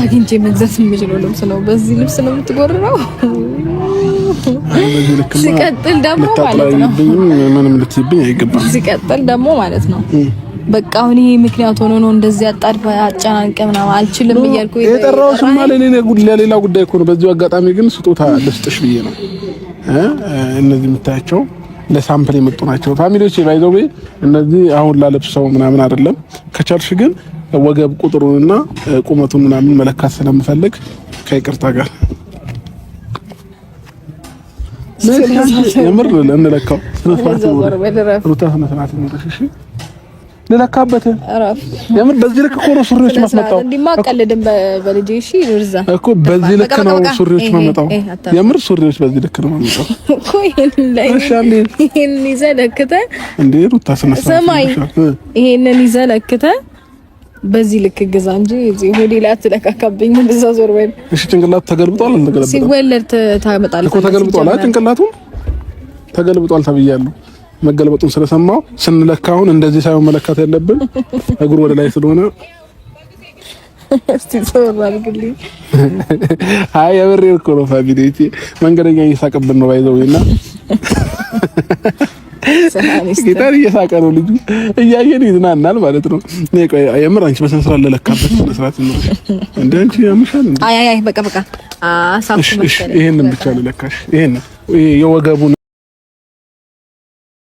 አግኝቼ መግዛት የምችለው ልብስ ነው። በዚህ ልብስ ነው የምትጎርረው። ሲቀጥል ደግሞ ማለት ነው ምንም ልትይብኝ አይገባም። ሲቀጥል ደግሞ ማለት ነው በቃ አሁን ይሄ ምክንያት ሆኖ ነው እንደዚህ አጣድፈ አጨናንቀ ምናምን አልችልም እያልኩ የጠራሁሽማ ለሌላ ጉዳይ እኮ ነው። በዚሁ አጋጣሚ ግን ስጦታ ልስጥሽ ብዬ ነው። እነዚህ የምታያቸው ለ sample የመጡ ናቸው። Family ዎች by the way እነዚህ አሁን ላለብሰው ምናምን አይደለም። ከቻልሽ ግን ወገብ ቁጥሩንና ቁመቱን ምናምን መለካት ስለምፈልግ ከይቅርታ ጋር የምር እንለካው። ስነ ስርዓት ስነ ስርዓት እሺ ልለካበት የምር በዚህ ልክ እኮ ነው ሱሪዎች ማስመጣው። እንዲማ በልጄ። እሺ እርዛ እኮ በዚህ ልክ ነው ሱሪዎች ማመጣው። የምር ሱሪዎች በዚህ ልክ ነው ማመጣው እኮ። ይሄን ላይ ይሄን ይዘህ ለክተህ እንዴ ሩታ ስነ ስርዓት ሰማይ ይሄንን ይዘህ ለክተህ በዚህ ልክ ግዛ እንጂ እዚህ ሆዴ ላይ አትለካካብኝ። እንደዛ ዞር በል እሺ። ጭንቅላቱ ተገልብጧል። አልተገለበጠም? ሲወለድ ታመጣለህ እኮ ተገልብጧል። አይ ጭንቅላቱ ተገልብጧል ተብያለሁ። መገልበጡን ስለሰማው ስንለካ አሁን እንደዚህ ሳይሆን መለካት ያለብን እግሩ ወደ ላይ ስለሆነ እስቲ ዞር አድርግልኝ። አይ የምሬን እኮ ነው family፣ መንገደኛ እየሳቀብን ነው by the way እና ጌታን እየሳቀ ነው ልጁ፣ እያየን ይዝናናል ማለት ነው። እኔ ቆይ የምር አንቺ በስነ ስርዓት ልለካበት፣ ስነ ስርዓት ይኖርሽ እንደ አንቺ ያምሻል እንዴ? አይ አይ አይ በቃ በቃ አሳኩ መሰለኝ። ይሄንን ብቻ ልለካሽ፣ ይሄንን የወገቡን